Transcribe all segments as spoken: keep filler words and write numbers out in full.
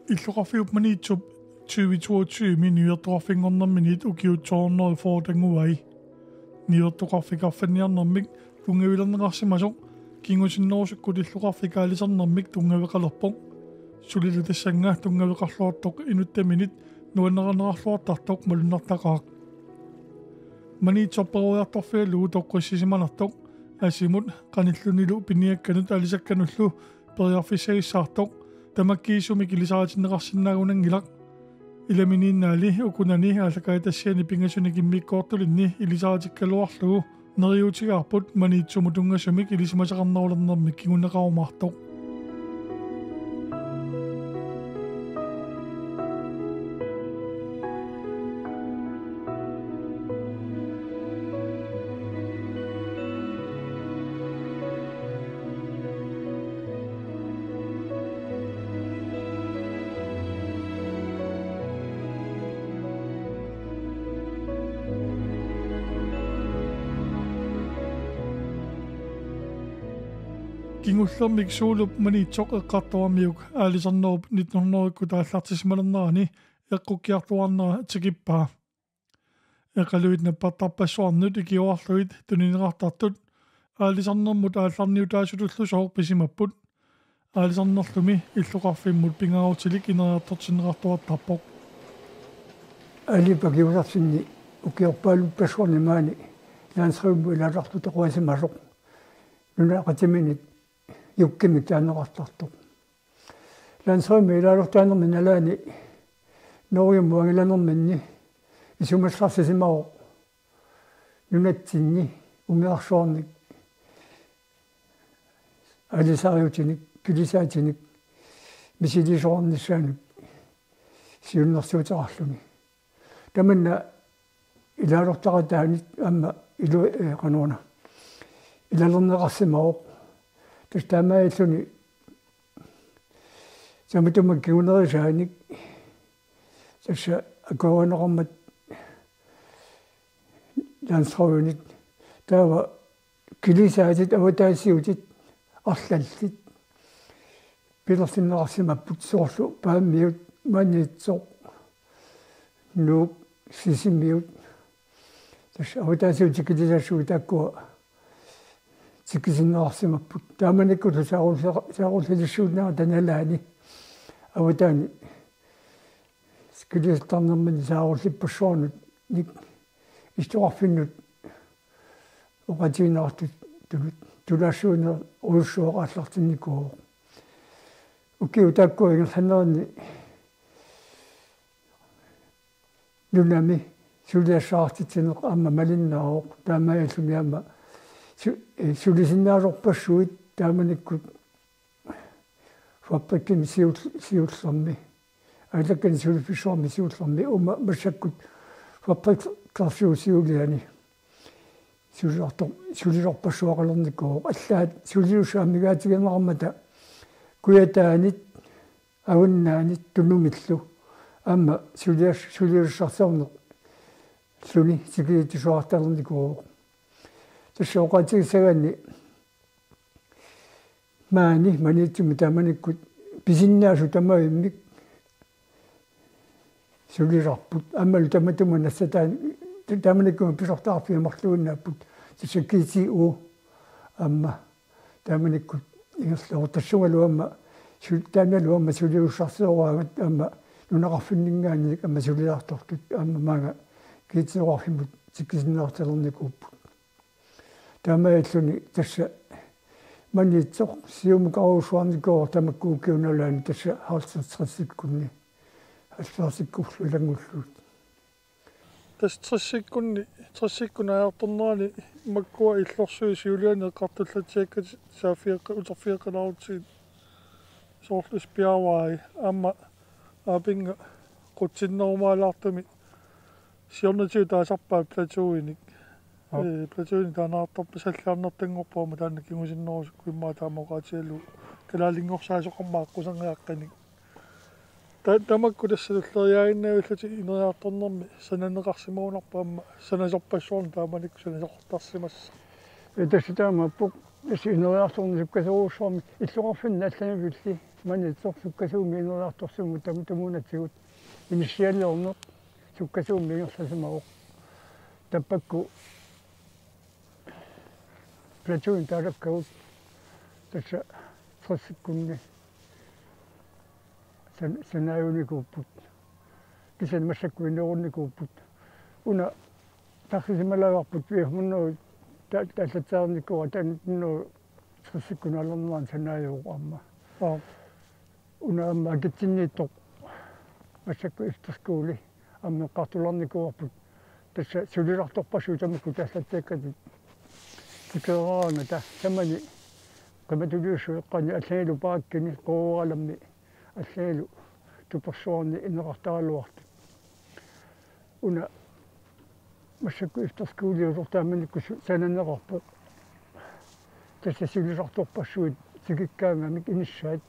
Illoqarfiup Maniitsup tyve toogtyve-mi niuertoqarfinngornerminit ukiut to hundrede fyrre tannguai. Niuertoqarfik arfanniarnermik tunngavilerneqarsimasoq kingusinnerusukkut illoqarfik aalisarnermik tunngaveqalerpoq. Sulilu tassannga tunngaveqarluartoq inuttaminit nuannaarneqarluartartoq malunnartaqaaq. Maniitsoq peroriartorfigalugu toqqissisimanartoq, asimut qanillunilu piniakkanut aalisakkanullu periarfissagissaartoq, tamakkiisumik ilisaritinneqarsinnaagunanngilaq. Ilaminiinnaali ukunani aallakaatitassiani pingasunik immikkoortulinni ilisaritikkaluarlugu neriuutigaarput Maniitsumut tunngasumik ilisimasaqarnerulernermik kinguneqarumaartoq. Kingullermik Suulup Maniitsoq eqqartoramiuk aalisarnerup nitten hundredekkut aallartissimalernerani eqqukkiartuaarnera tikippaa. Eqaluit nappartarpassuarnut ikiorarlugit tunineqartartut aalisarnermut aallarniutaasutullu sooq pisimapput. Aalisarnerlumi illoqarfimmut pingaarutilik ineriartortinneqartuartarpoq. Alipa Kingusarsinni ukiorpaaluppassuarni maani landsrådimut ilaasortaqarsimasoq nunaqatiminnit Jukkimik taaneqartartoq. Landsrådimut ilaasortaanermi nalaani Norgemut angilanerminni isumassarsisimavoq nunatsinni umiarsuarnik aalisariutinik, kilisaatinik misiliisoqarnissaanut siunnersuuteqarluni. Tamanna ilaasortaqataanit aamma ilu-, eh, qanoruna ilalerneqarsimavoq. Tassa taamaalilluni tamatuma kingunerisaanik tassa akuerineqarmat landsrådinit taava kilisaatit avataasiutit arlallit pilersinneqarsimapput, soorlu Paamiut, Maniitsoq, Nuuk, Sisimiut. Tassa avataasiutit kilisaatit taakkua tikisiinnarsimapput. Taamanikkullu saarulli-, saarullilissuunnerata nalaani avataani kilisartarnermini saarullippassuarnik illoqarfinnut oqaatigineqartutut tulaassuinerujussuaq aallartinnikuuvoq. Ukiut taakkua ingerlanerini nunami suliassaartitsineq aamma malinnaavoq, taamaalilluni aamma su-, eh, sulisinnaasorpassuit taamanikkut fabrikkimi siul-, siullermi, aallakkani suliffissuarmi siullermi, uuma massakkut fabrikkersuup siuliani sulisorto-, sulisorpassuaqalernikuuvoq. Allaat suliussat amigaatigineqarmata Kujataanit, Avannaanit Tunumillu aamma sulias-, suliussarsiornerluni tikilluartalernikuuvoq. Tassa oqaatigissagaanni maani Maniitsumi taamanikkut pisinnaasut tamavimmik sulisarput. Aammalu tamatuma nassataan-, taamanikkut pisortaqarfiit marluinnaapput. Tassa G T O aamma taamanikkut ingerlavoq, tassungalu aamma su-, taannalu aamma suliussarsioraagut aamma nunaqarfinninngaanniit aamma suliartortut aamma maanga G T O-qarfimmut tikisiinnartalernikuupput. Taamaalilluni tassa Maniitsoq siumukarujussuarnikuuvoq tamakku ukiup nalaani tassa halvtredsikkunni, halvfjerdsikkullu ilanngullugit. Tassa tressikkunni, tressikkunni ajortornerani makkua illorsuit siuliani eqqartullatsiakkatit saaffigeqqa-, uterfigeqqilaarutsigu, soorlu Spiaavai aamma Aapinnga qutsinnerumaalaartumik siornatigut taasarpaat Plateauinik. Aap. Ee, Plateauinik taaneqartarpaat, salliarnertanngorpoq aamma taanna kingusinnerusukkut immaqa taama oqaatigalugu kalaalinngorsaasut aamma aqquserneqaqqinik. Ta-, tamakku tassa tulleriiaaginnavillutik ineriartornermi sananeqarsimagunarpoq aamma sanasorpassuarnik taamanikkut sanasoqartarsimassaaq. Ee, tassa taamaappoq. Tassa ineriartorneq sukkasoorujussuarmik illoqarfinni allanilu Maniitsoq sukkasuumik ineriartorsimammat tam-, tamaatigut inissialiorneq sukkasuumik ingerlasimavoq. Tappakku platooni taalakkagut tassa tressikkunni san-, sanaajunikuupput. Kisianni massakkut inerunnikuupput. Una tarsisimalaarput viihunnoo ta-, taallatsaarnikuuara taanna tressikkunni alernerani sanaajuvoq aamma. Aap. Una aamma akitsinniittoq massakkut efterskole aamma eqqartulaarnikuuarput. Tassa sulisartorpassuit tamakku taallatsaakkatit. Tikeraarangata tamani qimatuliussui eqqaani allanilu paakkini Qooraalammi allanilu tupersuarni ineqartaraluartut. Una massakkut efterskoliusoq taamanikkut su-, sananeqarpoq. Tassa sulisartorpassuit tikikkaangamik inissaat.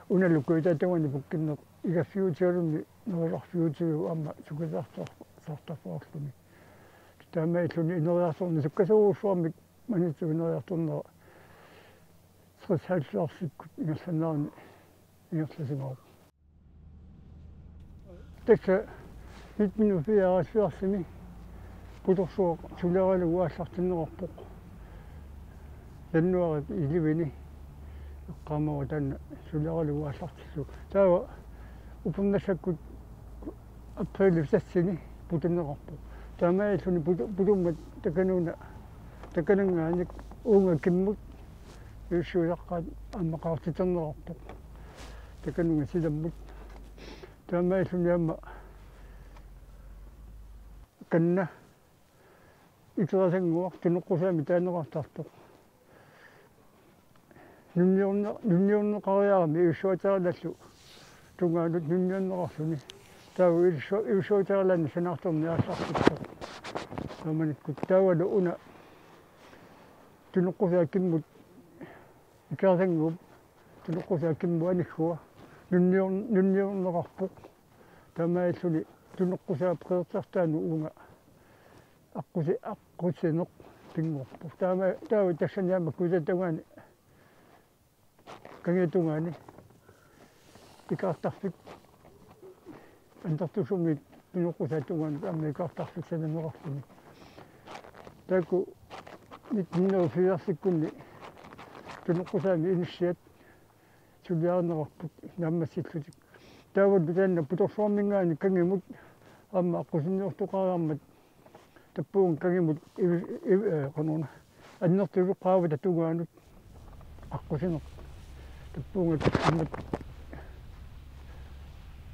Unalu kujataatungaani pukkinneq igaffiutigaluni nerisarfiutigalugu aamma sukkasuusartor-, -sartorfeqarluni. Taamaalilluni ineriartorneq sukkasoorujussuarmik Maniitsup ineriartornera tres halvfjerdsikkut ingerlanerani ingerlasimavoq. Tassa nitten hundrede fireoghalvfjerdsimi Putorsuaq suliaralugu aallartinneqarpoq. Januaarip ellevini eqqaamavara taanna suliaralugu aallartillugu. Taava upernassakkut aprilip seksini putunneqarpoq. Taamaalilluni putu-, putummat takanuuna, takananngaanniit uunga kimmut ivissuisaqqaat aamma qaartiterneqarpoq. Takanunga silammut. Taamaalilluni aamma kanna Ikerasannguaq Tunuqqusaammik taaneqartartoq. Nunniorne-, nunniorneqariarami ivissuateriallallu tungaanut nunniorneqarluni. Taava ivissu-, ivissuateriallaanni sanaartorneq aallartippoq. Taamanikkut taavalu una Tunuqqusaap kimmut Ikerasannguup Tunuqqusaap kimmut aniggua nunnior-, nunniorneqarpoq. Taamaalilluni Tunuqqusaap qeqertartaanut uunga aqqusi-, aqqusineq pinngorpoq. Taama, taava tassani aamma kujataatungaani, kangiatungaani ikaartarfik annertusumiit Tunuqqusaap tungaanut aamma ikaartarfik sananeqarluni. Taakku nitten hundrede og firsikkunni Tunuqqusaami inissiat suliarineqarput naammassillutik. Taavalu taanna Putorsuarminngaanniit kangimut aamma aqqusinniortoqariarmat tappuunga kangimut ivi-, ivi-, ee, qanoruna, annertusup qaavata tungaanut aqqusineq. Tappuunga aamma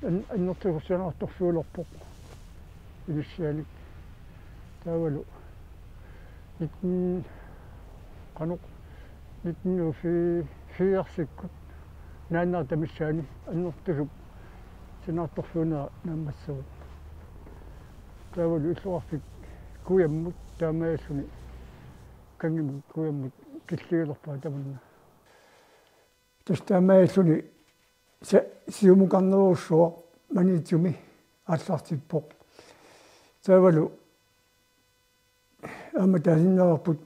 an-, annertusup sanaartorfiulerpoq inissianik. Taavalu nitten, qanoq, nitten hundrede og firsikkut naannerata missaani annertusup sanaartorfiunera naammassivoq. Taavalu illoqarfik kujammut taamaalilluni kangimut kujammut killigilerpaa tamanna. Tassa taamaalilluni sa-, siumukarnerujussuaq Maniitsumi aallartippoq. Taavalu aamma taasinnaarput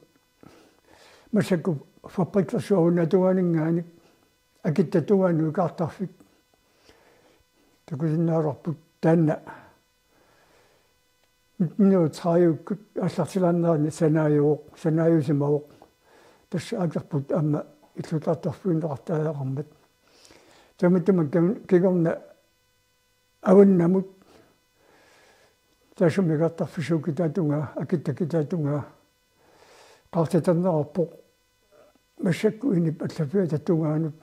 massakkut fabriksersuarunaatungaaninngaanniit akitta tungaanut ikaartarfik takusinnaalerput taanna nitten hundrede og tredive-kkut aallartilaarnerani sanaajuvoq, sanaajusimavoq. Tassa akerput aamma illuttaartarfiunneqartariaqarmat. Tamatuma kan-, kingorna avannamut taassuma ikaartarfissuup kitaatungaa, akitta kitaatungaa qaartiterneqarpoq massakkut inip allaffiata tungaanut.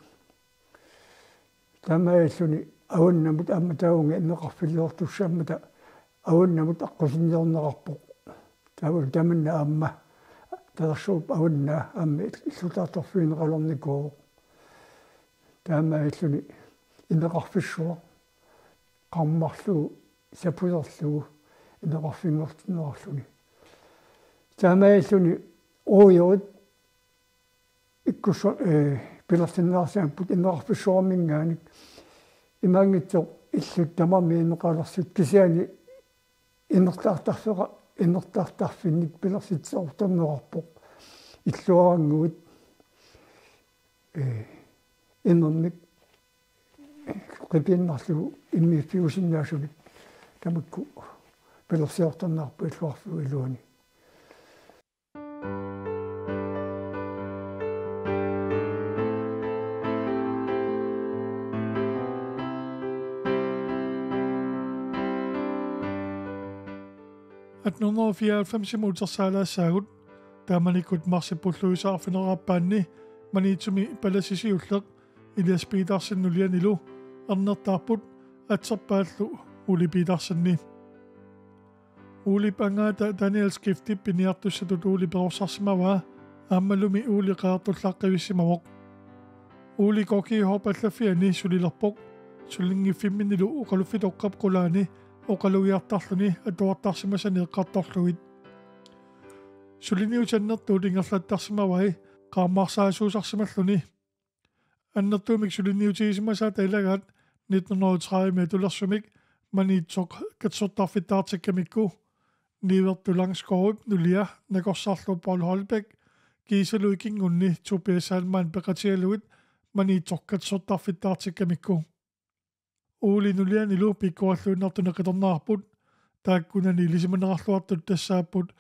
Taamaalilluni avannamut aamma taavunga imeqarfiliortussaammata avannamut aqqusinniorneqarpoq. Taavalu tamanna aamma talersuup avannaa aamma illuttaartarfiunneqalernikuuvoq. Taamaalilluni imeqarfissuaq qarmarlugu sapulerlugu imeqarfinngortinneqarluni. Taamaalilluni uujorit ikkussu-, ee, pilersinneqarsimapput imeqarfissuarminngaanniit imaanngitsoq illut tamarmik imeqalersut kisianni imertartarfeqa-, imertartarfinnik pilersitsisoortorneqarpoq illuarannguit ee, imermik qipiinnarlugu immiiffiusinnaasunik tamakku pilersiortarneqarput illoqarfiup iluani. Atten hundrede og fireoghalvfems-imi utersaalaassaagut, taamanikkut marsip pulluisa arfineq-aappaanni Maniitsumi palassi siulleq Elias Petersen nulianilu ernertaarput atserpaallu Ole Petersenni. Olep angaata Daniel Skiftip piniartussatut Ole perorsarsimavaa aammalumi Ole qajartullaaqqivissimavoq. Ole K G H-p allaffiani sulilerpoq, sulinngiffimminilu oqaluffitoqqap qulaani oqalugiartarluni atuartarsimasani eqqartorlugit. Suliniutit annertuut ingerlattarsimavai qaammarsaasuusarsimalluni. Annertuumik suliniutigisimasaata ilagaat nitten hundrede og tredive-mi atulersumik Maniitsoq katersortarfittaartikkamikku, Nivertut Langskovip nulia nakorsarlu Paul Holbæk kiisalu ikinngunni Tobias Heilmann peqatigalugit Maniitsoq katersortarfittaartikkamikku. Ole nulianilu pikkorilluinnartunik qitornarput, taakkunani ilisimaneqarluartut tassaapput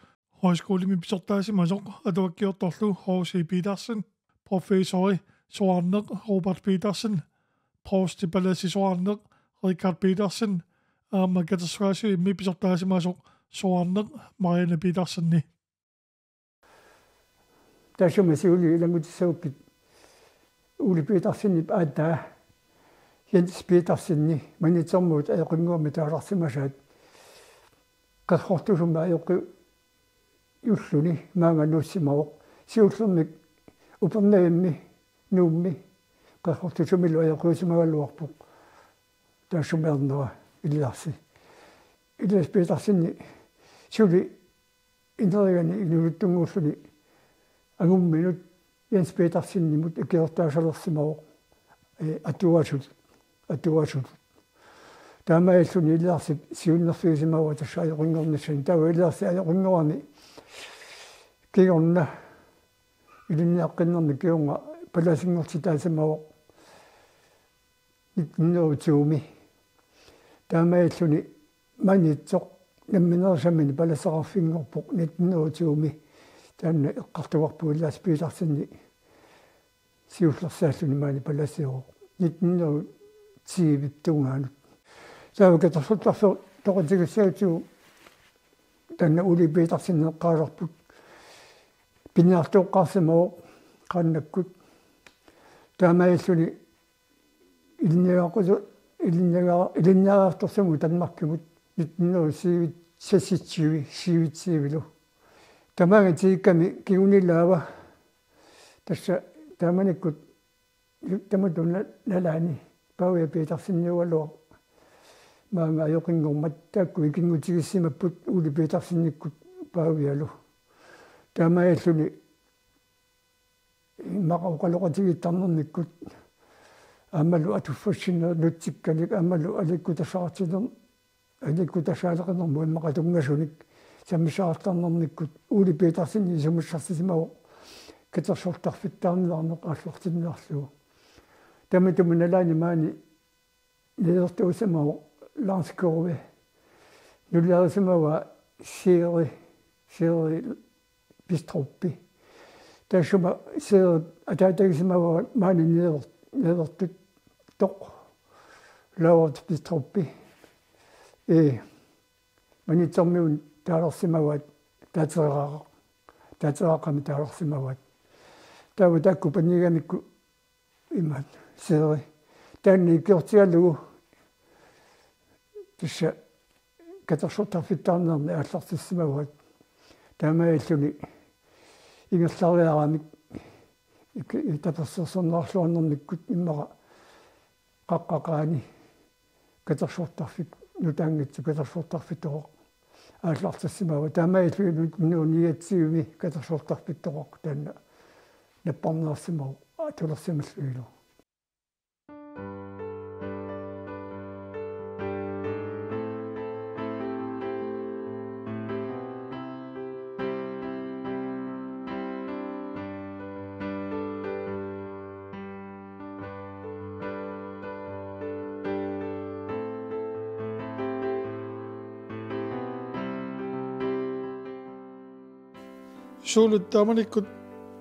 højskolemi pisortaasimasoq atuakkiortorlu H C Petersen, professori soraarneq Robert Petersen, provsti palassi soraarneq Richard Petersen, aamma katersugaasivimmi pisortaasimasoq soraarneq Marianne Petersenni. Taassuma siuliani ilanngutissagukku Ole Petersenip aataa Jens Petersenip Maniitsormiut ajoqinngormat taalarsimasaat qerrortusumik ajoqiulluni maanga nuussimavoq. Siullermik Upernavimmi Nuummi qerrortusumilu ajoqiusimagaluarpoq. Taassumiarnera Eliasi. Elias Petersenip suli ineriartornini inuluttunnguulluni angumminut Jens Petersenimut ikiortaasalersimavoq, ee, atuasut, atuasut. Taamaalilluni Eliasip siunnerfigisimavaa tassa ajoqinngornissani. Taava Eliasi ajoqinngorami kingorna ilinniaqqinnermi kingorna palasinngortitaasimavoq nitten hundrede og to-mi. Taamaalilluni Maniitsoq namminersaamini palaseqarfinngorpoq nitten hundrede og to-mi. Taanna eqqartugarput Elias Petersenip siullersaalluni maani palasioq nitten hundrede og ti-p tungaanut. Taava katersortarfeq toqutigisaatigut taanna Ole Petersen eqqaasarput piniartooqqaarsimavoq qaannakkut. Taamaalilluni ilinniagaqqusu-, ilinniaga-, ilinniariartorsimavoq Danmarkimut nitten hundrede og seksogtyve, seksogtyve-lu. Tamaanga tiikkami kingunilaava tassa taamanikkut tamatuma nalaani Paavia Peterseniugaluaq maanga ajoqinngormat taakku ikinngutigissimapput Ole Petersenikkut Paavialu. Taamaalilluni immaqa oqaloqatigiittarnermikkut aammalu atuffassinnut nutsikkanik aammalu aliikkutassaqartiner-, aliikkutassaqartinermut immaqa tunngasunik sammisaqartarnermikkut Ole Petersen isumassarsisimavoq katersortarfittaarniarneq aallartinniarlugu. Tamatuma nalaani maani niuertuusimavoq Langskove. Nuliarisimavaa Seeri, Seeri Bistruppi. Taassuma Seeri ataatagisimavaa maani niuer-, niuertuttoq Laurits Bistruppi. Ee, Maniitsormiunut taalersimavaat Taateraq-, Taateraqami taalersimavaat. Taava taakku panigamikku imaat Seeri taanna ikiortigalugu tassa katersortarfittaarniarneq aallartissimavaat. Taamaalilluni ingerlariaramik ik-, tapersersorneqarluarnermikkut immaqa qaqqaqaani katersortarfik nutaanngitsoq katersortarfitoqaq aallartissimavoq. Taamaalilluni nitten hundrede og niogtyve-mi katersortarfitoqaq taanna napparneqarsimavoq atulersimallunilu. Suulut taamanikkut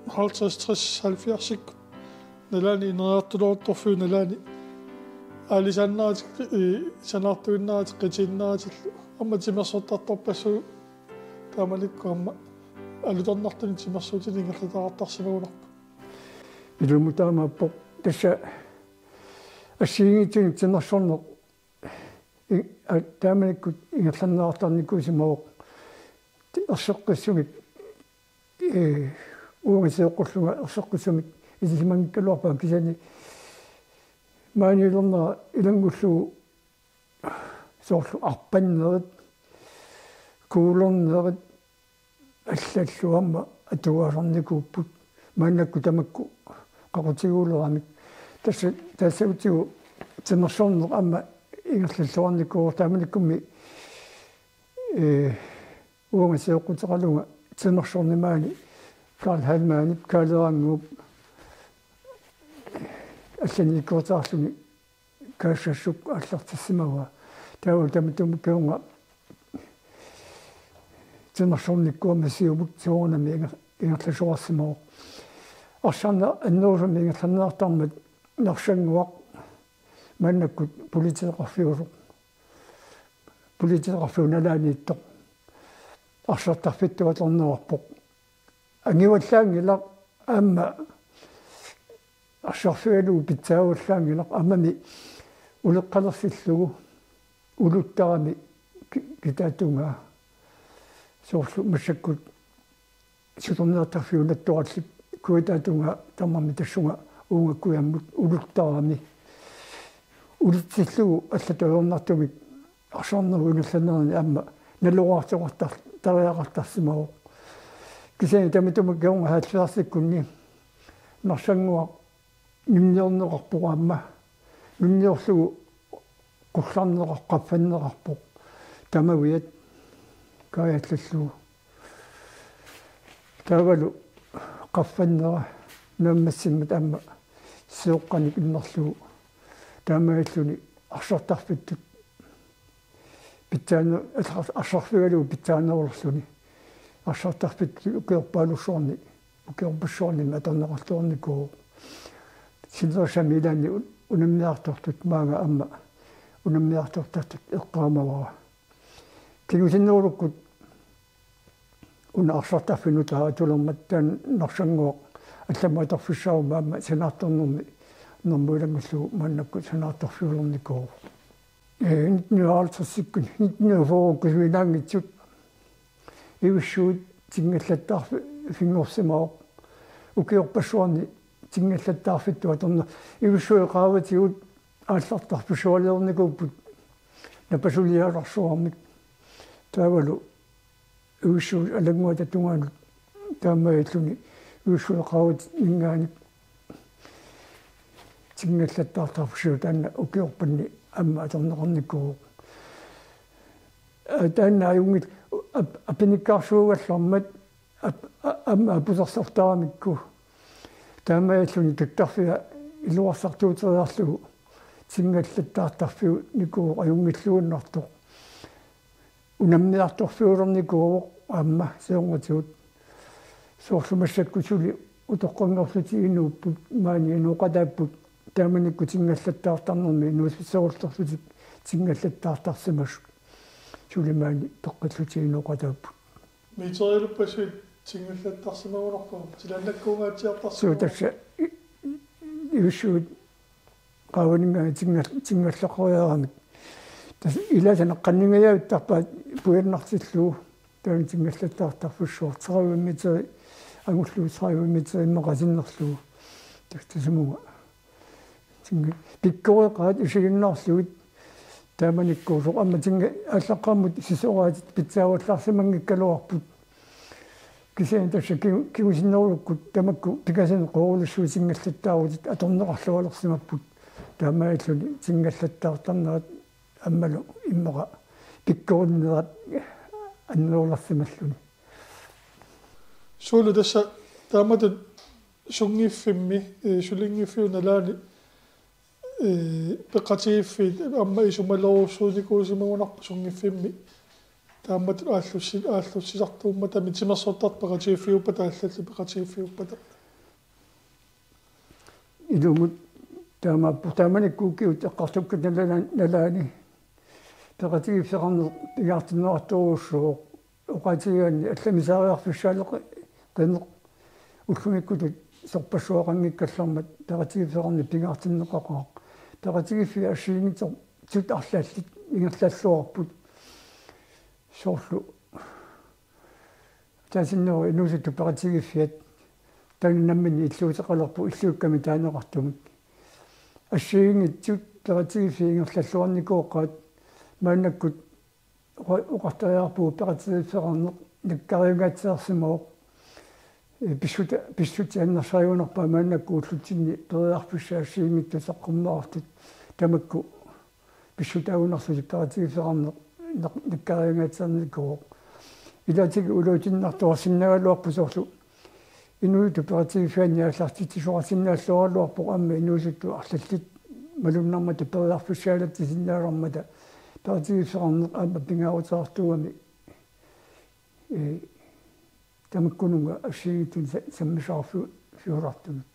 halvtreds, tres, halvfjerdsikkut nalaani ineriartuleruttorfiup nalaani aalisaannaratik, ee, sanaartuinnaratik, qitiinnaratillu aamma timersortartorpassuit taamanikkut aamma alutornartunik timersuutinik ingerlataqartarsimagunarpoq. Ilumut taamaappoq, tassa assigiinngitsunik timersorneq i-, a-, taamanikkut ingerlanneqartarnikuusimavoq. Ti-, erseqqissumik, ee, uanga sioqqullunga erseqqissumik ilisimanngikkaluarpara, kisianni maaniilernera ilanngullugu soorlu arpannerit, kuulernerit allallu aamma atugaasarnikuupput, maannakkut tamakku qaqutiguuleramik. Tassa taassagutsigu timersorneq aamma ingerlalluarnikuuvoq, taamanikkummi, ee, uanga sioqquteqalunga timersorneq maani Karl Heilmannip Kaalerannguup allaniikkuutaarluni kaassassuk aallartissimavaa. Taava tamatuma kingorna timersornikkut aamma siumut soorunami inger-, ingerlasoqarsimavoq. Arsarneq annerusumik ingerlanneqartarmat Narsannguaq maannakkut politeeqarfiusoq, politeeqarfiup nalaaniittoq, arsartarfittut atorneqarpoq. Angivallaanngilaq aamma arsarfigalugu pitsaavallaanngilaq, aammami uleqqalersillugu uluttarami ki-, kitaatungaa, soorlu massakkut sutorniartarfiup nattorallip kuitaatungaa tamarmi tassunga uunga kujammut uluttarami. Ulitsillugu allatut ajornartumik arsarnerup ingerlanerani aamma naloraasoqartar-, tariaqartarsimavoq. Kisianni tamatuma kingorna halvfjerdsikkunni Narsannguaq nunniorneqarpoq aamma. Nunniorlugu qullarneqar-, qaffanneqarpoq tamaviat kaajallallugu. Taavalu qaffannera naammassimmat aamma sioqqanik innerlugu. Taamaalilluni arsartarfittut pitsaane-, arsar-, arsarfigalugu pitsaanerulerluni. Arsartarfittut ukiorpaalussuarni, ukiorpassuarnimi atorneqarluarnikuuvoq. Sinerissami ilaanni un-, unammiartortut, maanga aamma unammiartortartut eqqaamavara. Kingusinnerusukkut una arsartarfik nutaaq atulermat taanna Narsannguaq allamut atorfissaavoq aamma sanaartornermi nermut ilanngullugu maannakkut sanaartorfiulernikuuvoq. Ee, nitten hundrede og halvtredsikkut, nitten hundrede og fyrrekkut suminaanngitsut Ivissuit tingallattaarfi-, finngorsimavoq. Ukiorpassuarni tingallattaarfittut atorneq. Ivissuit qaavatigut aallartarfissualiornikuupput napasulialarsuarmik. Taavalu Ivissuit alannguata tungaanut taamaalilluni Ivissuit qaavatiminngaanniit tingallattaartarfissuit taanna ukiorpanni aamma atorneqarnikuuvoq. Aa, taanna ajunngil-, ap-, apinikkaarsuugallarmat ap-, a-, aamma apusersortaramikku. Taamaalilluni tuttarfia iluarsartuuteriarlugu tingallattaartarfiunikuuvoq ajunngilluinnartoq. Unammiartorfiulernikuuvoq aamma siornatigut. Soorlu massakkut suli utoqqanngorlutik inuupput, maani inooqataapput, taamanikkut tingallattaartarnermi inuusuttorlutik tingallattaartarsimasut suli maani peqqillutik inooqataapput. Meteriluppassuit tingallattaarsimagunarput, silaannakkuungaatsiartarsimagunarput. Suu, tassa i-, i-, Ivissuit qaavaninngaanniit tingal-, tingallaqqeriaramik. Tassa ilaasa naqqanningajaavittarpaat pujannartillugu. Taanna tingallattaartarfissuaq tredive meteri, angullugu tredive meteri immaqa sinnerlugu. Tassa tassami uunga. Tinga-, pikkoreqaat isiginnaarlugit taamanikkuusoq aamma tinga-, aallaqqaammut sisoraatit pitsaavallaarsimanngikkaluarput. Kisianni tassa ki-, kingusinnerusukkut tamakku pikasineq qoorulissuit tingallattaarutit atorneqarlualersimapput. Taamaalilluni tingallattaartarnerat aammalu immaqa pikkorinnerat annerulersimalluni. Suulut tassa taamatut sunngiffimmi, ee, sulinngiffiup nalaani, ee, peqatigiiffiit aamma isumalerujussuunikuusimagunarpoq sunngiffimmi Taamatut aallussi-, aallussisartuummata timersortartut peqatigiiffiuppata allallu peqatigiiffiuppata. Ilumut taamaappoq taamanikkut ukiut eqqartukkat nalaa-, nalaani peqatigiiffeqarneq pingaartinneqartorujussuuvoq oqaatigigaanni allamisaariarfissaaleqineq ullumikkutut sorpassuaqanngikkallarmat peqatigiiffeqarneq pingaartinneqaqaaq. Peqatigiiffiit assigiinngitsut arlallit ingerlalluarput soorlu Taasinneru inuusuttut peqatigiiffiat taanna namminneq illuuteqalerpoq illuikkami taaneqartumik. Assigiinngitsut peqatigiiffiit ingerlalluarnikuugaat maannakkut oqa-, oqartariaqarpugut peqatigiiffeqarneq nakkariungaatsiarsimavoq. Ee, pissut-, pissutsit annersarigunarpaat maannakkut ullutsinni periarfissat assigiinngitsut saqqummerartut tamakku pissutaagunarlutik peqatigiiffeqarneq nak-, nakkariungaatsiarnikuuvoq. Ilaatigut ulutiinnartuarsinnaagaluarpoq soorlu inuusuttut peqatigiiffianni aallartitsisoqarsinnaalluaraluarpoq aamma inuusuttut arlallit malunnarmata periarfissaalatsisinnaalermata peqatigiiffeqarneq aamma pingaaruteqartuugami, ee, tamakkununnga assigiinngitsunik sa-, sammisaqarfiu-, -fiulartunut.